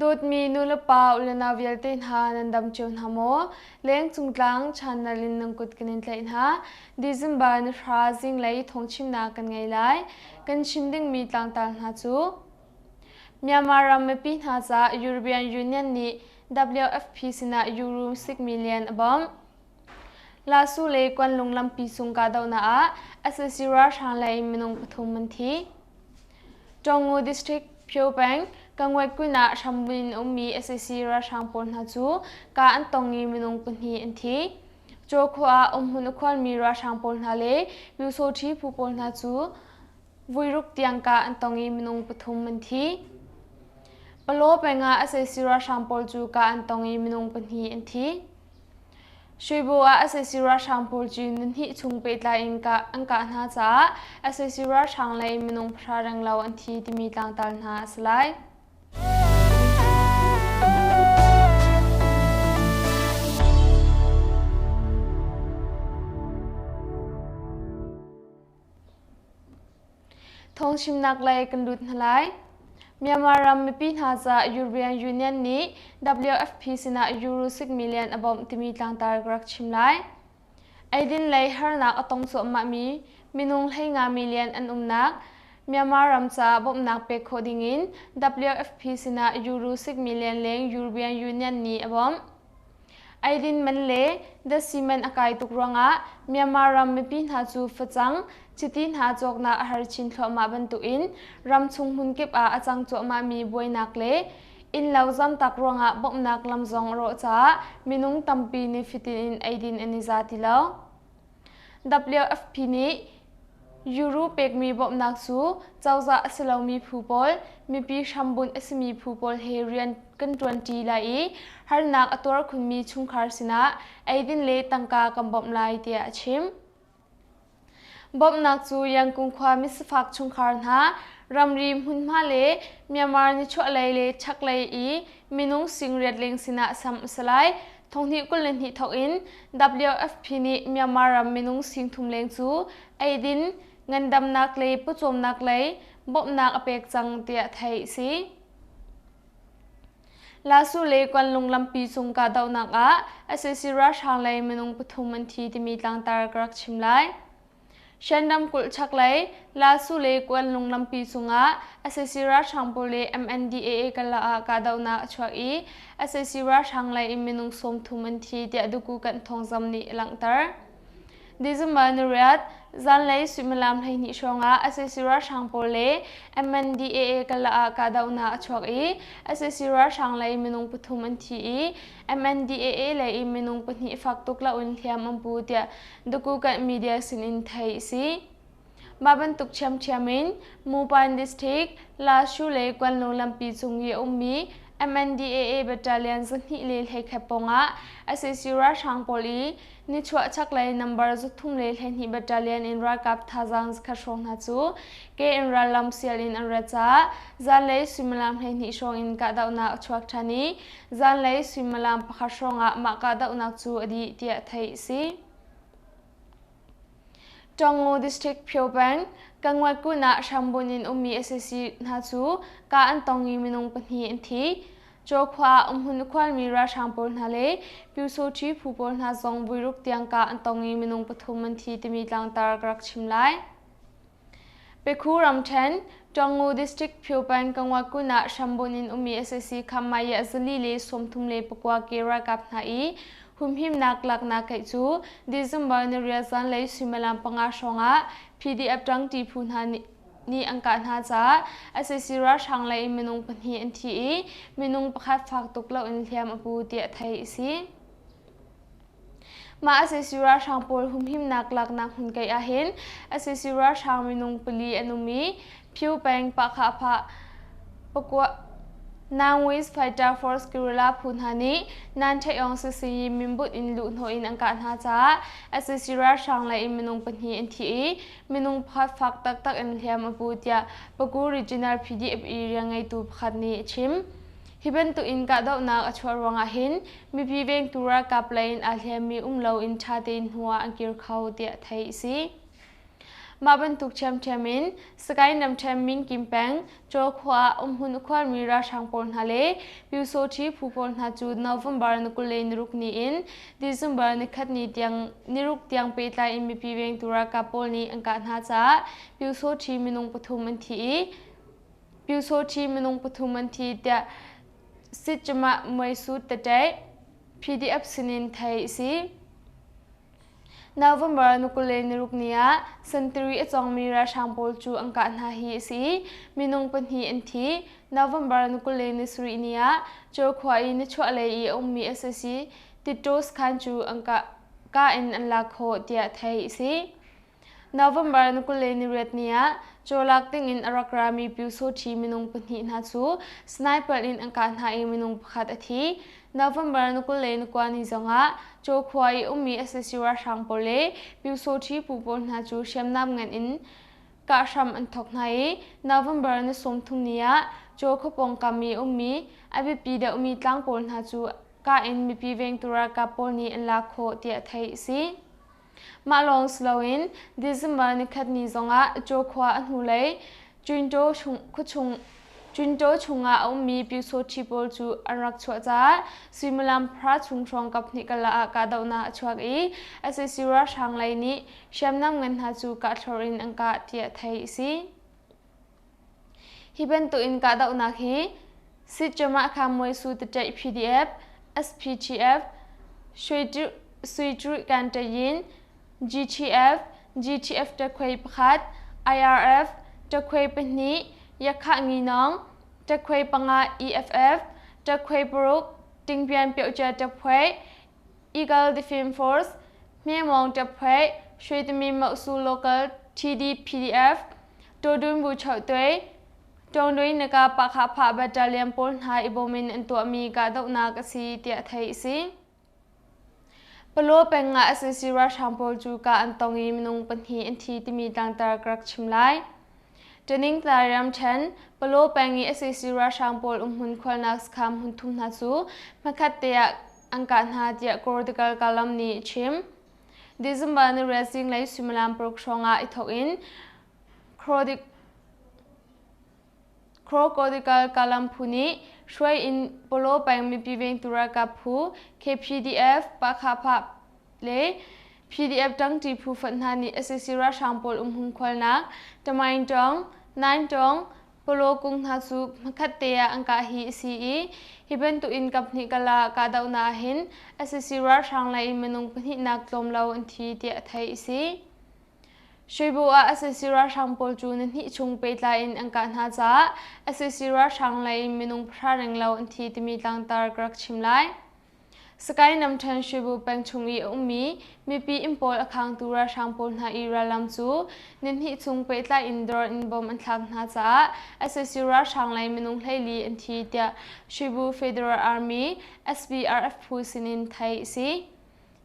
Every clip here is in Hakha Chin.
Dawtmi nulepa ulenau vialte hna nan dam cio hna maw? Lengcung tlang channel in nan kut kan in tlaih hna. December ni hra zinglei thawngchimnak kan ngei lai. Kan chim dingmi tlangtar hna cu Myanmar ram mipi hna caah European Union nih WFP sinah euro 6 million a bawmh. Lasu le Kuanlung lampi cung kahdohnak ah sac ralhrang lei minung pathum an thi. Tawngu District Phyo peng Kangwetkwin ah hrambunh in a ummi sac ralhrang pawl hna cu kah an tong i minung pahnih an thi. Caw khua ah umhmun a khualmi ralhrang pawl hna le Pyusawṭhi phu pawl hna cu vuiruk tiang kah an tong i minung pathum an thi. Palaw peng ah sac ralhrang pawl cu kah an tong i minung pahnih an thi. Shwebo ah sac ralhrang pawl cu nihnih chung pehtlai in an kah hna caah sac ralhrang lei minung pahra renglo an thi timi tlangtar hna a si lai. Thawngchimnak lei kan lut hna lai. Myanmar ram mipi hna caah European Union nih WFP sinah euro 6 million a bawmh timi tlangtar ka rak chim lai. Eidin lei harnak a tong cuahmahmi minung 15 million an umnak Myanmar ram caah bawmhnak pek khawh dingin WFP sinah euro 6 million leng European Union nih a bawmh. Eidin man le datsi man a kai tuk ruangah Myanmar ram mipi hna cu facang, chiti hna cawknak a har chin thluahmah bantukin ramchung hmunkip ah a cang cuahmahmi buainak le innlo zamtak ruangah bawmhnak lam zong a rawh caah minung tampi nih fitin in eidin an i za ti lo. WFP nih Euro pekmi bawmhnak cu cozah a si lomi phu pawl, mipi hrambunh a simi phu pawl he rian kan ṭuanṭi lai i harnak a tuar khunmi chungkhar sinah eidin le tangka kan bawmh lai tiah a chim. Bawmhnak cu Yangon khua misifak chungkhar hna, ramri hmunhma le Myanmar nichuahlei le chaklei i minung singriat leng sinah sam a si lai. Thonghnih 22 thawk in WFP nih Myanmar ram minung singthum leng cu eidin, ngandamnak le pawcawmnak lei bawmhnak a pek cang tiah theih a si. Lasu le Kuanlung lampi cung kahdohnak ah sac ralhrang lei minung pathum an thi timi tlangtar ka rak chim lai. Shan ramkulh chaklei Lasu le Kuanlung lampi cungah sac ralhrang pawl le MNDAA karlak ah kahdohnak a chuak i sac ralhrang lei in minung 30 an thi tiah Duku kan thawngzam nih a langhter. December niriat zanlei suimilam 12 hrawngah sac ralhrang pawl le MNDAA karlak ah kahdohnak a chuak i sac ralhrang lei minung pathum an thi i MNDAA lei in minung pahnih fak tuk loin hliam an pu tiah Dukukan media sinin theih a si. Mah bantuk ṭhiamṭhiam in Mupan District, Lashu le Kuanlung lampi cung i a ummi MNDAA Battalion 221 pawngah sac ralhrang pawl i nichuah chaklei number 312 Battalion in ralkap thazaang zakhat hrawng hna cu ke in rallam sial in an rat caah zanlei suimilam 12 hrawng in kahdohnak a chuak ṭhan i zanlei suimilam pakhat hrawngah mah kahdohnak cu a dih tiah theih a si. Tawngu District Phyo Peng, Kangwat-kun ah hrambun in ummi sac hna cu kah an tong i minung pahnih an thi. Caw khua ah umhmun a khualmi ralhrang pawl hna le Pyusawṭhi phu pawl hna zong vuiruk tiang kah an tong i minung pathum an thi timi tlangtar ka rak chim lai. Pekhu ramṭhen, Tawngu District Phyo Peng Kangwat-kun ah hrambun in ummi sac Khammayah 439 ke ralkap hna i humhimnak laknak keih cu December niriat zanlei suimilam panga hrawngah PDF ṭangṭi phu hna nih an kah hna caah sac ralhrang lei in minung pahnih an thi i minung pakhat fak tuk loin hliam a pu tiah theih a si. Mah sac ralhrang pawl humhimnak laknak hmun keih ahhin sac ralhrang minung pali an um i Phyu peng Pahkhahphah pakua Nangwis Fighter Force Guerrilla phu hna nih Nan Ṭhaihawng sisi minbut in luhhnawh in an kah hna caah sac ralhrang lei in minung pahnih an thi i minung pakhat fak taktak in hliam a pu tiah Paku Regional PDF i rianngeitu pakhat nih a chim. Hi bantuk in kahdohnak a chuah ruangah hin mipi vengtu ralkap lei in aa hliammi um loin ṭha tein hnu ah an kir kho tiah theih a si. Mah bantuk ṭhiamṭhiam in Sagaing ramṭhen Minkim peng Caw khua ah umhmun a khuarmi ralhrang pawl hna le Pyusawṭhi phu pawl hna cu November ni 26 ni in December nikhat ni tiang niruk tiang pehtlai in mipi vengtu ralkap pawl nih an kah hna caah Pyusawṭhi minung pathum an thi i Pyusawṭhi minung pathum an thi tiah Sitchamah Muaisut Taṭaih PDF sinin theih a si. November ni 26 ni ah sentari a cawngmi ralhrang pawl cu an kah hna hi a si i minung pahnih an thi. November ni 27 ni ah Caw khua i nichuahlei i a ummi sac Titos khan cu an kah, kah in an lak khawh tiah theih a si. November ni 28 ni ah cawlak dingin a rak rami Pyusawṭhi minung pahnih hna cu sniper in an kah hna i minung pakhat a thi. November ni 29 ni zongah Caw khua i ummi sac ralhrang pawl le Pyusawṭhi pu pawl hna cu hriamnam ngan in kah hram an thawk hna i November ni 30 ni ah Caw khua pawngkam i ummi a biapi deuhmi tlang pawl hna cu kah in mipi vengtu ralkap pawl nih an lak khawh tiah theih a si. Mah lawng si loin December nikhat ni zongah Caw khua a hnulei Cwintaw khuachung Cwintaw chungah a ummi Pyusawṭhi pawl cu an rak chuah caah suimilam pahra chung hrawng kaphnih karlak ah kahdohnak a chuak i sac ralhrang lei nih hriamnam ngan hna cu kahthlor in an kah tiah theih a si. Hi bantukin kahdohnak hi Sitchamah Khamuaisu Taṭaih PDF, SPTF, Sui Kan Tayin, GTF, GTF Ṭakhuai pakhat, IRF, Ṭakhuai pahnih, Yakhah Nginawng, Ṭakhuai panga EFF, Ṭakhuai paruk, Tingpian Piohcia Ṭaphuai, Eagle Defense Force, Hmemawng Ṭaphuai, Shwetami Mohsu Local TDPDF, Tawdun Bu Chohtui, Tawngdui Naka Pakhahphah Battalion pawl hna i bawm in an tuahmi kahdohnak a si tiah theih a si. Palaw peng ah sac ralhrang pawl cu kah an tong i minung pahnih an thi timi tlangtar ka rak chim lai. Ṭaningtlai ramṭhen, Palaw peng i sac ralhrang pawl umhmun khualnak sakhan hmun thum hna cu hmakhat te ah an kah hna tiah Kortikal Kalam nih a chim. December ni riat zinglei suimilam paruk hrawng ah i thawk in Crocodicle Kalam phu nih hruai in Palaw peng mipi vengtu ralkap phu KPDF, Pakhapah le PDF ṭangṭi phu fonh hna nih sac ralhrang pawl umhung khualnak Tamaingṭawng, Naingṭawng, Palaw kung hna cu hmakhat te ah an kah hi a si i hi bantukin kaphnih kala kahdohnak ahhin sac ralhrang lei in minung pahnihnak tlawm lo an thi tiah theih a si. Shwebo ah sac ralhrang pawl cu nihnih chung pehtlai in an kah hna caah sac ralhrang lei in minung pahra renglo an thi timi tlangtar ka rak chim lai. Sagaing ramṭhen Shwebo peng chung i a ummi mipi inn pawl a khangtu ralhrang pawl hna i rallam cu nihnih chung pehtlai in drone in bom an thlak hna caah sac ralhrang lei minung 14 an thi tiah Shwebo Federal Army SBRF phu sinin theih a si.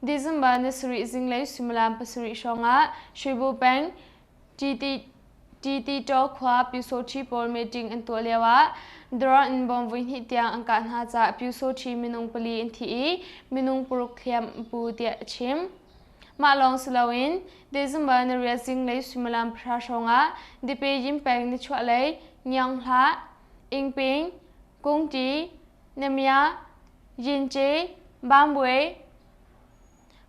December ni sarih zinglei suimilam pasarih hrawngah Shwebo peng TTTaw khua Pyusawṭhi pawl meeting an tuah lioah drone in bom voihnih tiang an kah hna caah Pyusawṭhi minung pali an thi i minung paruk hliam an pu tiah a chim. Mah lawng si loin December ni riat zinglei suimilam pahra hrawngah Dipejin peng nichuahlei Ngianghlah, Ingping, Kungṭi, Namya, Yince, Bambwe,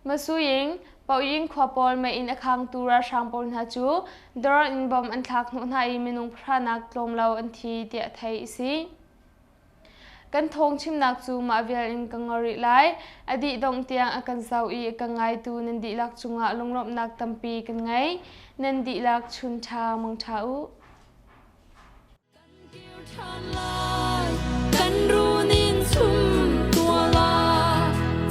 Masuying, Paoying khua pawl mei-inn a khangtu ralhrang pawl hna cu drone in bom an thlak hnawh hna i minung pahranak tlawm lo an thi tiah theih a si. Kan thawng chimnak cu mah vial in ka ngor rih lai. A dih dongh tiang a kan zoh i a kan ngaitu nan dihlak cungah lunglawmhnak tampi kan ngei. Nan dihlak chun ṭha mang ṭha u. Kan runin chum tua la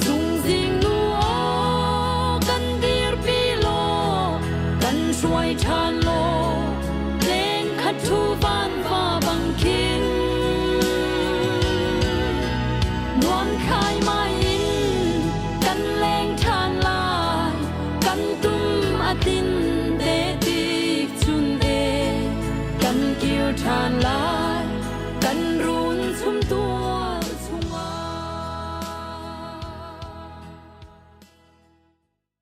chungzing nu aw kan dirpi law kan hruai ṭhan law leng khat thu van va bang khin nuam khai mai in kan leng ṭhan lai kan tum a tin te tik chun e kan kir ṭhan lai.